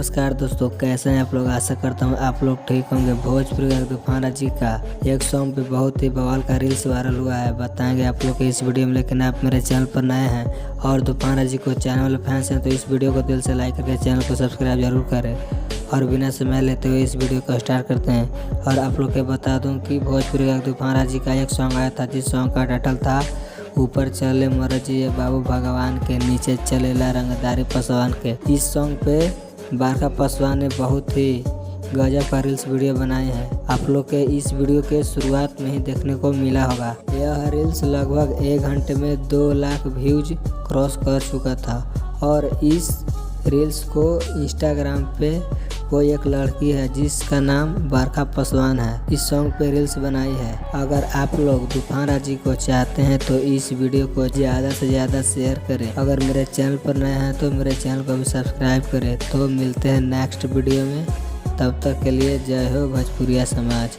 नमस्कार दोस्तों, कैसे हैं आप लोग? आशा करता हूँ आप लोग ठीक होंगे। भोजपुरी गायक तूफान राज जी का एक सॉन्ग पे बहुत ही बवाल का रील्स वायरल हुआ है, बताएंगे आप लोग के इस वीडियो में। लेकिन आप मेरे चैनल पर नए हैं और तूफान राज जी को चैनल वाले फैंस हैं तो इस वीडियो को दिल से लाइक करके चैनल को सब्सक्राइब जरूर करें। और बिना समय लेते हुए इस वीडियो को स्टार्ट करते हैं। और आप लोग के बता दूं कि भोजपुरी गायक तूफान राज जी का एक सॉन्ग आया था, जिस सॉन्ग का टाइटल था "ऊपर चले मर्जी ये बाबू भगवान के, नीचे चलेला रंगदारी पासवान के"। इस सॉन्ग पे बरखा पासवान ने बहुत ही गजब का रील्स वीडियो बनाए हैं। आप लोग के इस वीडियो के शुरुआत में ही देखने को मिला होगा। यह रील्स लगभग 1 घंटे में 2 लाख व्यूज क्रॉस कर चुका था। और इस रील्स को इंस्टाग्राम पे कोई एक लड़की है, जिसका नाम बरखा पासवान है, इस सॉन्ग पे रील्स बनाई है। अगर आप लोग तूफान राज जी को चाहते हैं तो इस वीडियो को ज़्यादा से ज़्यादा शेयर करें। अगर मेरे चैनल पर नए हैं तो मेरे चैनल को भी सब्सक्राइब करें। तो मिलते हैं नेक्स्ट वीडियो में, तब तक के लिए जय हो भोजपुरिया समाज।